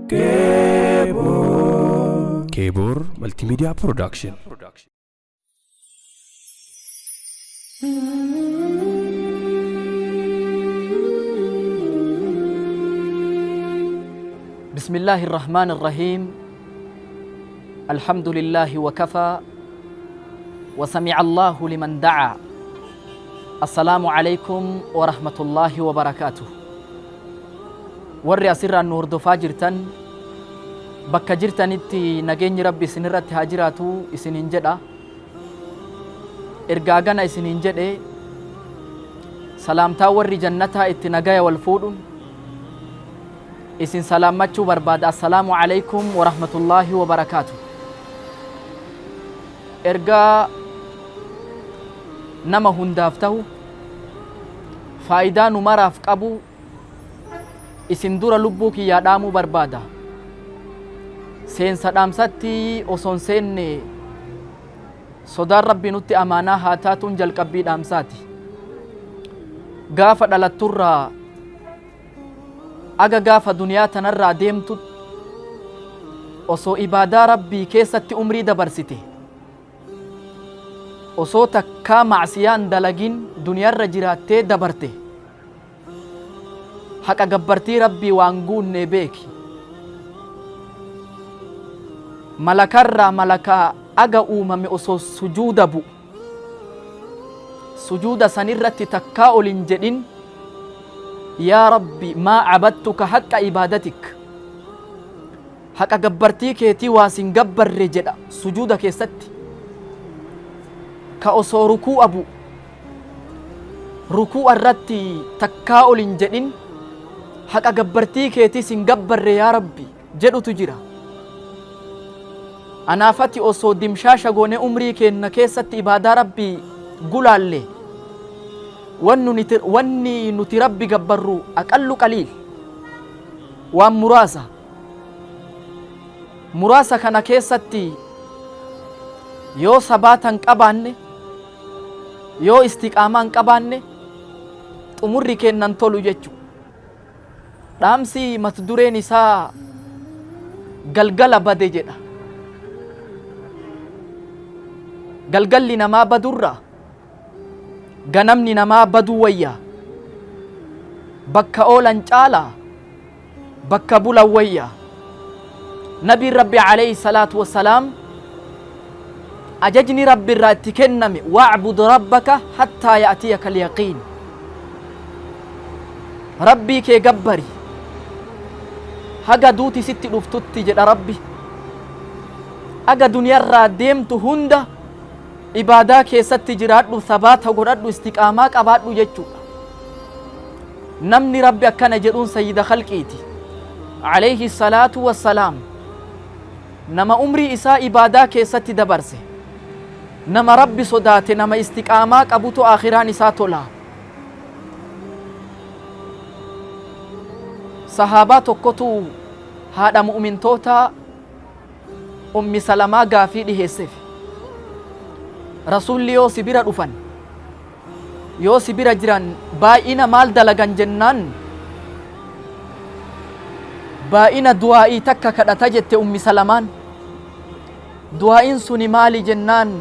Keeboor Multimedia Production. بسم الله الرحمن الرحيم. الحمد لله وكفى، وسمع الله لمن دعا. السلام عليكم ورحمة الله وبركاته. Warri asirraan nu hordofaa jirtan, bakka jirtanitti nageenyi Rabbi isinirratti haa jiraatu isiniin jedha. Ergaa gana isiniin jedhe, salaamtaa warri jannataa itti nagaya wal fuudhuun isin salaammachuu barbaada. Assalaamu alaykum warahmatullaahi wabarakaatu. Ergaa nama hundaaf tahu, faayidaa nu maraaf qabu isin dura lubbuu kiyyaa dhaamuu barbaada. Seensa dhaamsatti osoon seenne, sodaan Rabbi nutti amaanaa haa taatuun jalqabbii dhaamsaati. Gaafa dhalatturraa aga gaafa duniyaa tanarraa deemtu osoo ibaadaa Rabbii keessatti umrii dabarsite, osoo takkaa macsiyaan dalagin duniyaarra jiraattee dabarte, haqa gabbartii Rabbii waan guunne beeki. Malakarraa malakaa aga uumame osoo sujuuda bu'u, sujuuda sanirratti takkaa ol hin jedhin "Yaa Rabbi, maa cabattuka haqqa ibaadatik, haqa gabbartii keetii waa sin gabbarre" jedha sujuuda keessatti. Ka osoo rukuu'a bu'u rukuu'a irratti takkaa ol hin jedhin "Haqa gabbartii keetii sin gabbarre, yaa Rabbi" jedhutu jira. Anaafati osoo dimshaasha goone umrii keenna keessatti ibaadaa Rabbii gulaalle, wanni nuti Rabbi gabbarru aqallu qaliil, waan muraasa. Muraasa kana keessatti yoo sabaatan qabaanne, yoo istiqaamaan qabaanne, xumurri kennan tolu jechu. Dhaamsi mata dureen isaa "Galgala bade" jedha. Galgalli namaa badurra ganamni namaa baduu wayya. Bakka oolan caalaa bakka bulan wayya. Nabiin Rabbi alayhi salaatu wassalaam ajajni Rabbi irraa itti kenname "Wacbud rabbaka hattaa ya'tiyaka alyaqiin", Rabbii kee gabbari haga duuti sitti dhuftutti jedha Rabbi. Aga duniyarraa deemtu hunda ibaadaa keessatti jiraadhu, sabaata godhadhu, istiqaamaa qabaadhu jechuudha. Namni Rabbi akkana jedhuun sayyida khalqiiti alayhi salaatu wassalaam. Nama umrii isaa ibaadaa keessatti dabarse, nama Rabbi sodaate, nama istiqaamaa qabutu aakhiraan isaa tola. Sahaabaa tokkotu haadha mu'mintootaa Ummi Salamaa gaafii dhiheesseef. Rasulli yoo si bira dhufan, yoo si bira jiran, baay'ina maal dalagan jennaan, baay'ina du'aa'ii takka kadhata jette Ummi Salamaan. Du'aa'iin suni maali jennaan,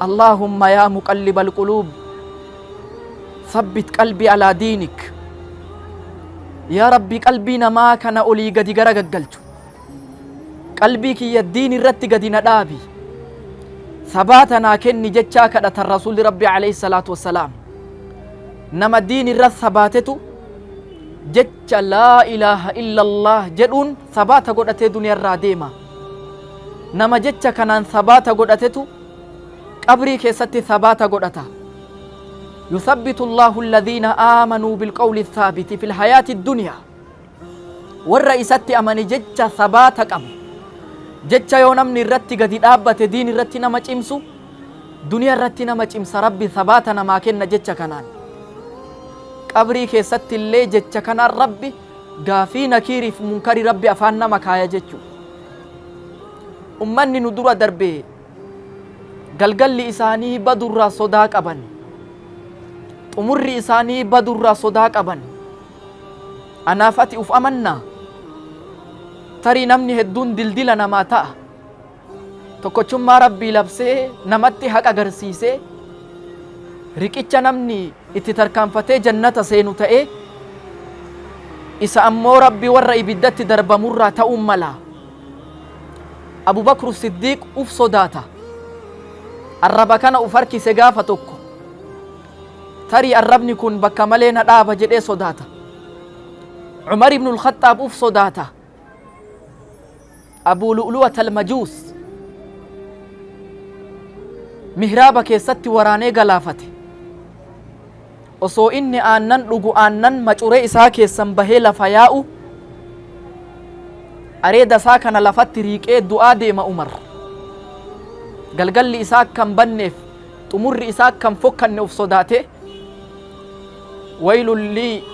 "Allaahumma yaa muqallibal quluub, sabbit qalbii alaa diinik. Yaa Rabbi, qalbii namaa kana olii gadi gara gaggalchu, qalbii kiyya diin irratti gadi na dhaabi, sabaata naa kenni" jechaa kadhatan Rasuulli Rabbi alayhi salaatu wassalaam. Nama diin irra sabaatetu jecha "Laa ilaaha illallah" jedhuun sabaata godhatee duniyarraa deema. Nama jecha kanaan sabaata godhatetu qabrii keessatti sabaata godhata. "Yuthabbitu Allahu alladhiina aamanuu bilqawli thaabiti fil hayaati dunyaa." Warra isatti amane jecha sabaata qabu, jecha yoo namni irratti gadi dhaabbate diin irratti nama cimsu, duniyaa irratti nama cimsa. Rabbi sabaata namaa kenna jecha kanaan. Qabrii keessatti illee jecha kanaan Rabbi gaafii nakiiriif munkarii Rabbi afaan nama kaaya jechuu. Ummanni nu dura darbe galgalli isaanii badurraa sodaa qaban, xumurri isaanii badurraa sodaa qaban. Anaaf ati uf amannaa? Tarii namni hedduun dildila namaa ta'a. Tokkochummaa Rabbii labsee namatti haqa agarsiisee riqicha namni itti tarkaanfatee jannata seenu ta'ee isa ammoo Rabbi warra ibiddatti darbamurraa ta'uun mala. Abu Bakru Siddiiq uf sodaata. Arraba kana uf harkise gaafa tokko. Tarii arrabni kun bakka malee na dhaaba jedhee sodaata. Umar ibnul Khaxxaab uf sodaata. Abuu Lu'lu'at al-Majuus mihraaba keessatti waraanee galaafate. Osoo inni aannan dhugu aannan macuree isaa keessan bahee lafa yaa'u areeda isaa kana lafatti riiqee du'aa deema Umar. Galgalli isaa akka hin banneef xumurri isaa akka hin fokkanne uf sodaate waylun lii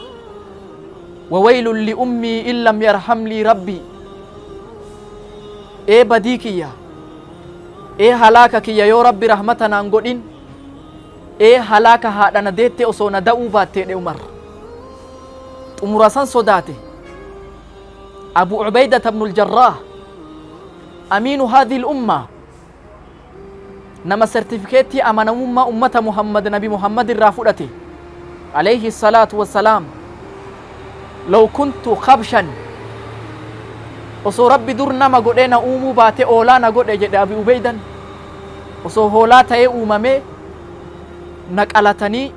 wa waylun li ummii in lam yarham lii rabbii ee badii kiyya ee halaaka kiyya yoo rabbi rahmata naan godhin ee halaaka haadha na deette osoo na da'uu baatteedhe Umar xumura san sodaate. Abu Ubaydata ibnul Jarraah amiinu haadhiil ummaa nama sertifikeettii amanamummaa ummata Muhammad nabi Muhammad irraa fudhate alayhi salaatu wassalaam law kuntu kabshan osoo rabbi dur nama godhee na uumuu baate oolaa na godhe jedhe Abi Ubeydan osoo hoolaa ta'ee uumamee na qalatanii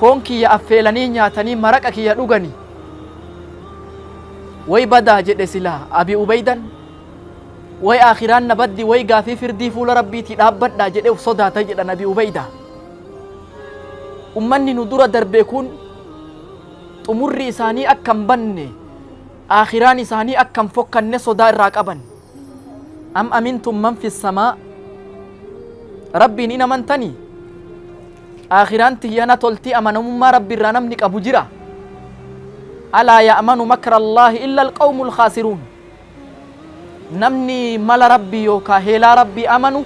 foon kiyya affeelanii nyaatanii maraqa kiyya dhuganii way badaa jedhe silaa Abi Ubeydan way aakhiraan na baddi way gaafii firdii fuula rabbiitii dhaabbadhaa jedhee uf sodaata jedha Nabi Ubeydaa. Ummanni nu dura darbe kun xumurri isaanii akka hin banne aakhiraan isaanii akka hin fokkanne sodaa irraa qaban. Am amintum man fi samaa Rabbiin hin amantanii? Aakhiraan tiyya na toltii amanamummaa Rabbi irraa namni qabu jira. Alaa ya'manu makra Allaahi illa alqawmul khaasiruun. Namni mala Rabbii yookaa heelaa Rabbii amanu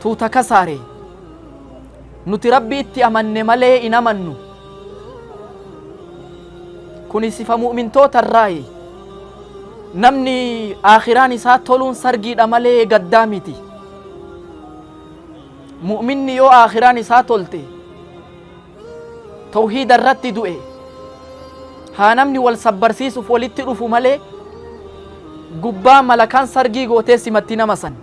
tuuta kasaare. Nuti Rabbi itti amanne malee hin amannu. Kuni sifa mu'mintoota irraayi. Namni aakhiraan isaa toluun sargiidha malee gaddaa miti. Mu'minni yoo aakhiraan isaa tolte tawhiida irratti du'e haa namni wal sabbarsiisuuf walitti dhufu malee gubbaa malakaan sargii gootee simatti nama san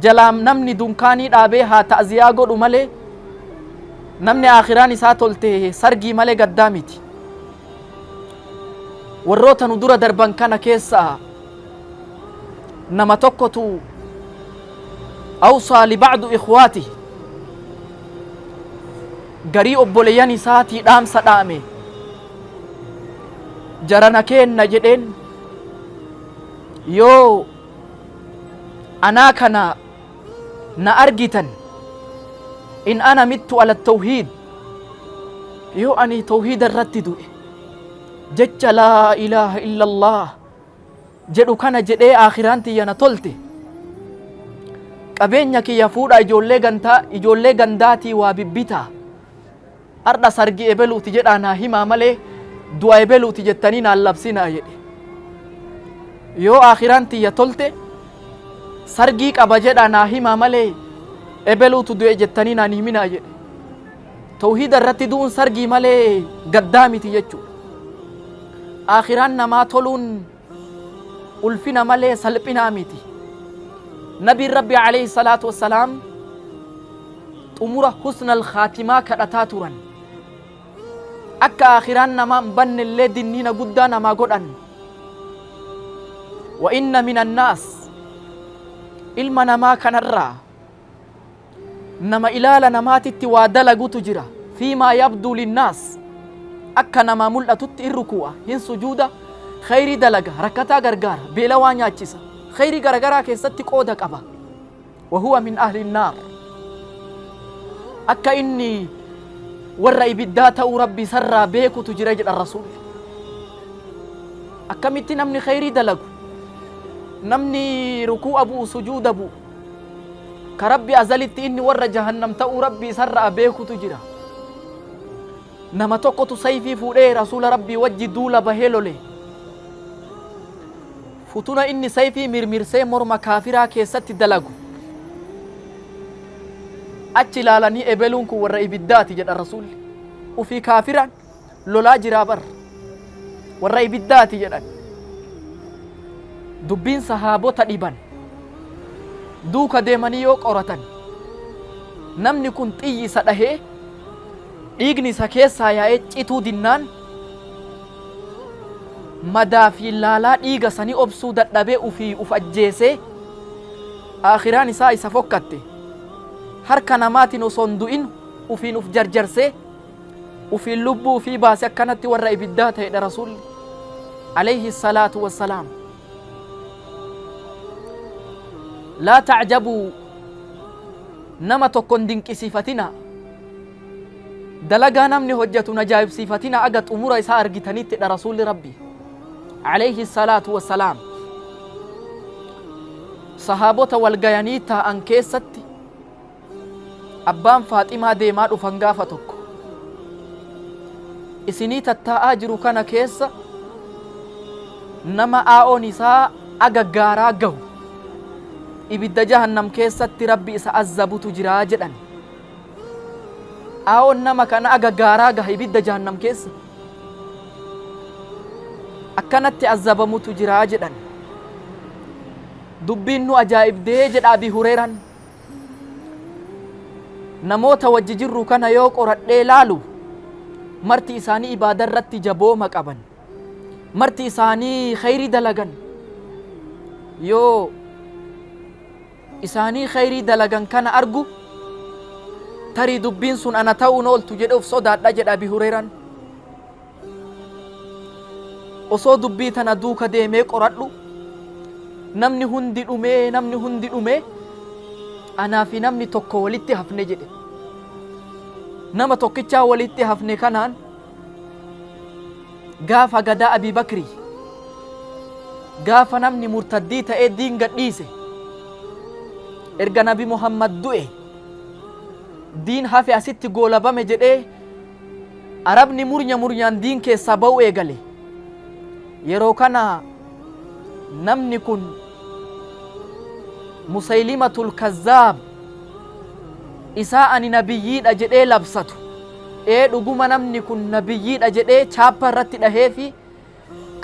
jalaa namni dunkaanii dhaabee haa ta'ziyaa godhu malee namni aakhiraan isaa tolte sargii malee gaddaa miti. Warroota nu dura darban kana keessaa nama tokkotu awsaa libacdu ikhwaati garii obboleeyyan isaatii dhaamsa dhaame jarana keenna jedheen yoo anaa kana na argitan in ana mittu ala tawhiid yoo ani tawhiida irratti du'e jecha laa ilaaha illallah jedhu kana jedhee aakhiraan tiyya na tolte qabeenya kiyya fuudha ijoollee gantaa ijoollee gandaatii waa bibbitaa hardha sargi ebeluuti jedhaa naa himaa malee du'a ebeluuti jettanii naan labsinaa jedhe yoo aakhiraan tiyya tolte sargii qaba jedhaa naa himaa malee ebeluutu du'e jettanii naan himinaa jedhe. Tawhiida irratti du'uun sargii malee gaddaa miti jechuudha. Aakhiraan namaa toluun ulfina malee salphinaa miti. Nabiin Rabbi alayhi salaatu wassalaam xumura husnal khaatimaa kadhataa turan. Akka aakhiraan namaa hin banne illee dinniina guddaa namaa godhan. Wa inna minan naas ilma namaa kanarraa nama ilaala namaatitti waa dalagutu jira fiimaa yabduu linnaas akka namaa mul'atutti in rukuu'a hin sujuuda khayrii dalaga rakkataa gargaara beelawaa nyaachisa khayrii garagaraa keessatti qooda qaba wahuwa min ahli naar akka inni warra ibiddaa ta'uu rabbi isarraa beekutu jira jedha rasuulli akkamitti namni khayrii dalagu namni rukuu'a bu'u sujuuda bu'u ka Rabbi azalitti inni warra jahannam ta'uu Rabbi isarraa beekutu jira. Nama tokkotu sayfii fuudhee rasuula Rabbii wajji duula bahee lole. Futuna inni sayfii mirmirsee morma kaafiraa keessatti dalagu achi ilaalanii, ebeluun kun warra ibiddaati jedha Rasuulli. Ufii kaafiraan lolaa jiraa bar, warra ibiddaati jedhan. Dubbiin sahaabota dhiban. Duuka deemanii yoo qoratan, namni kun xiyyi isa dhahee dhiigni isa keessaa yaa'ee cituu dinnaan, madaa fi laalaa dhiiga sanii obsuu dadhabee ufii uf ajjeesee, aakhiraan isaa isa fokkatte. Harka namaatiin osoo hin du'in ufiin uf jarjarsee ufiin lubbuu ufii baase, akkanatti warra ibiddaa ta'edha Rasuulli alayhi salaatu wassalaam. Laa ta'jabuu, nama tokko hin dinqisiifatina, dalagaa namni hojjetu hin ajaa'ibsiifatina aga xumura isaa argitanittidha Rasuulli Rabbi alayhi salaatu wassalaam. Sahaabota wal gayanii taa'an keessatti abbaan Faaximaa deemaa dhufan. Gaafa tokko, isinii tattaa'aa jiru kana keessa nama aa'oon isaa aga gaaraa gahu ibidda jahannam keessatti Rabbi isa azzabutu jiraa jedhan. Aa'oon nama kana aga gaaraa gaha, ibidda jahannam keessa akkanatti azzabamutu jiraa jedhan. Dubbiin nu ajaa'ibdee jedha Abi Hureeran. Namoota wajji jirru kana yoo qoradhee laalu, marti isaanii ibaada irratti jabooma qaban, marti isaanii khayrii dalagan. Yoo isaanii khayrii dalagan kana argu, tarii dubbiin sun ana ta'uun ooltu jedhe of sodaadha jedha Abi Hureeran. Osoo dubbii tana duuka deemee qoradhu, namni hundi dhumee, namni hundi dhumee, anaa fi namni tokko walitti hafne jedhe. Nama tokkichaa walitti hafne kanaan, gaafa gadaa Abii Bakrii, gaafa namni murtaddii ta'ee diin gadhiise, erga Nabi Muhammad du'e diin hafe asitti goolabame jedhee Arabni murnya murnyaan diin keessaa ba'uu eegale. Yeroo kana namni kun Musaylimatul Kazzaab isaa ani nabiyyiidha jedhee labsatu, ee dhuguma namni kun nabiyyiidha jedhee chaappa irratti dhahee fi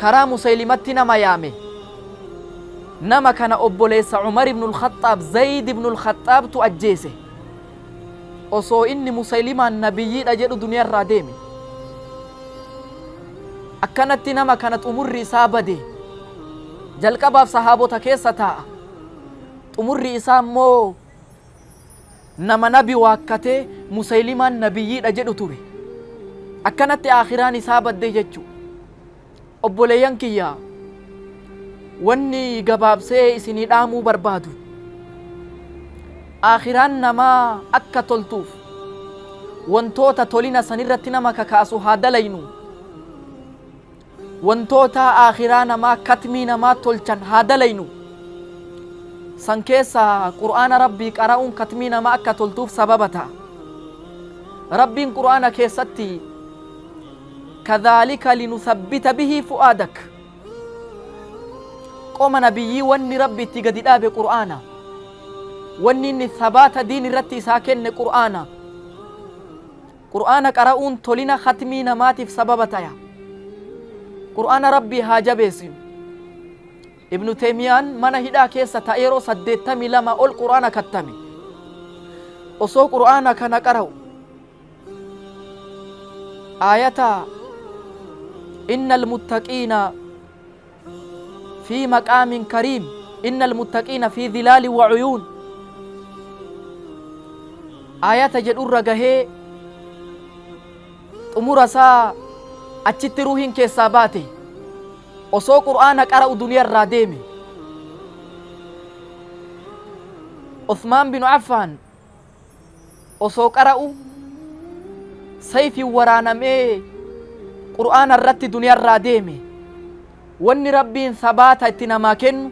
karaa Musaylimatti nama yaame. Nama kana obboleessa Umar ibnul Khaxxaab, Zayd ibnul Khaxxaabtu ajjeese. Osoo inni Musaylimaan nabiyyiidha jedhu duniyaarraa deeme. Akkanatti nama kana xumurri isaa bade. Jalqabaaf sahaabota keessa taa'a, xumurri isaa immoo nama nabi waakkatee Musaylimaan nabiyyiidha jedhu ture. Akkanatti aakhiraan isaa badde jechuu. Obboleeyyan kiyya, wanni gabaabsee isinii dhaamuu barbaadu, aakhiraan namaa akka toltuuf wantoota tolina sanirratti nama kakaasu haa dalaynu, wantoota aakhiraa namaa katmii namaa tolchan haa dalaynu. San keessa Qur'aana Rabbii qara'uun katmii namaa akka toltuuf sababa ta'a. Rabbiin Qur'aana keessatti, kadhaalika linusabbita bihi fu'aadak. Qoma nabiyyii wanni Rabbi itti gadi dhaabe Qur'aana. Wanni inni sabaata diin irratti isaa kenne Qur'aana. Qur'aana qara'uun tolina khatmii namaatiif sababa taya. Qur'aana Rabbii haa jabeessinu. Ibnu Teemiyaan mana hidhaa keessa ta'e yeroo 82 ol Qur'aana kattame. Osoo Qur'aana kana qara'u, aayata inna almuttaqiina fi maqaamin kariim, inna almuttaqiina fi dhilaali wa uyuun aayata jedhurra gahee, xumura isaa achitti ruuhiin keessaa baate. Osoo Qur'aana qara'u duniyarraa deeme. Uthmaan bin Affaan osoo qara'u sayfiin waraanamee Qur'aana irratti duniyarraa deeme. Wanni Rabbiin sabaata itti namaa kennu,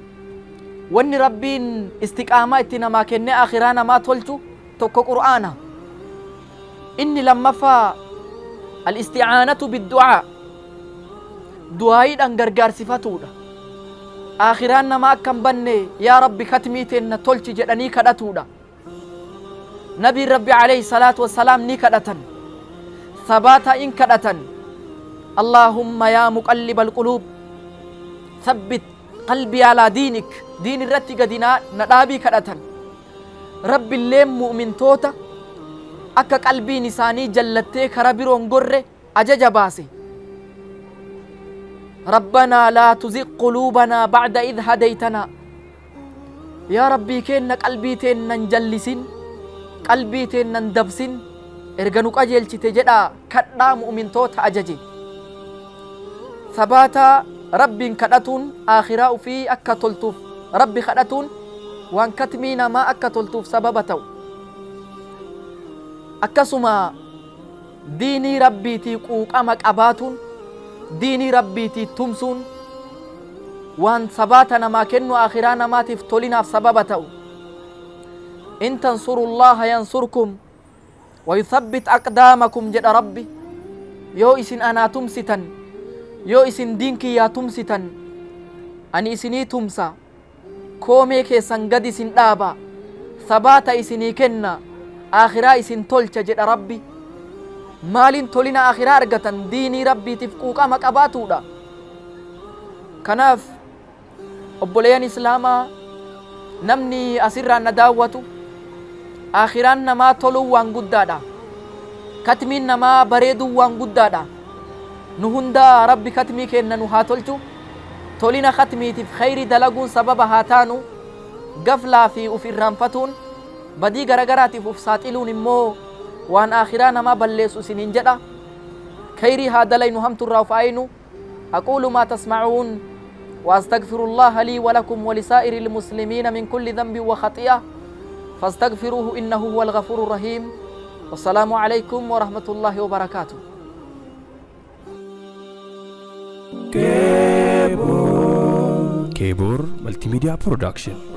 wanni Rabbiin istiqaamaa itti namaa kennee akhiraa namaa tolchu tokko Qur'aana. Inni lammaffaa al-isti'aanatu biddu'aa, du'aayiidhaan gargaarsifatuudha. Aakhiraan namaa akka hin banne yaa Rabbi katmii teenna tolchi jedhanii kadhatuudha. Nabiin Rabbi alayhi salaatu wassalaam ni kadhatan. Sabaata in kadhatan. Allaahumma yaa muqallibal quluub thabbit qalbii alaa diinik, diin irratti gadi na dhaabii kadhatan. Rabbilleen mu'mintoota akka qalbiin isaanii jallattee kara biroon gorre ajaja baase. Rabbanaa laa tuziq quluubanaa ba'da idh hadaytanaa. Yaa Rabbii keenna qalbii teenna hin jallisin, qalbii teenna hin dabsin, erga nu qajeelchite jedhaa kadhaa mu'mintoota ajaje. Sabaata Rabbiin kadhatuun aakhiraa ufii akka toltuuf Rabbi kadhatuun waan katmii namaa akka toltuuf sababa ta'u. Akkasuma diinii Rabbiitii quuqama qabaatuun, diinii Rabbiitii tumsuun waan sabaata namaa kennu aakhiraa namaatiif tolinaaf sababa ta'u. In tansurullaaha yansurkum wa yuthabbit aqdaamakum jedha Rabbi. Yoo isin anaa tumsitan, yoo isin diin kiyyaa tumsitan, ani isinii tumsa, koomee keessan gad isin dhaaba, sabaata isinii kenna, aakhiraa isin tolcha jedha Rabbi. Maaliin tolina aakhiraa argatan? Diinii Rabbiitiif quuqama qabaatuudha. Kanaaf obboleeyyan Islaamaa, namni asirraan na daawwatu, aakhiraan namaa toluun waan guddaadha. Katmiin namaa bareeduun waan guddaadha. Nu hundaa Rabbi katmii keenna nu haa tolchu. Tolina katmiitiif khayrii dalaguun sababa haa taanu. Gaflaa fi uf irraanfatuun, badii garagaraatiif uf saaxiluun immoo waan aakhiraa namaa balleessu isiniin jedha. Khayrii haa dalaynu, hamturraa uf haa eeynu. أقول ما تسمعون وأستغفر الله لي ولكم ولسائر المسلمين من كل ذنب وخطيئة فاستغفروه إنه هو الغفور الرحيم. والسلام عليكم ورحمة الله وبركاته. Keebor Multimedia Production.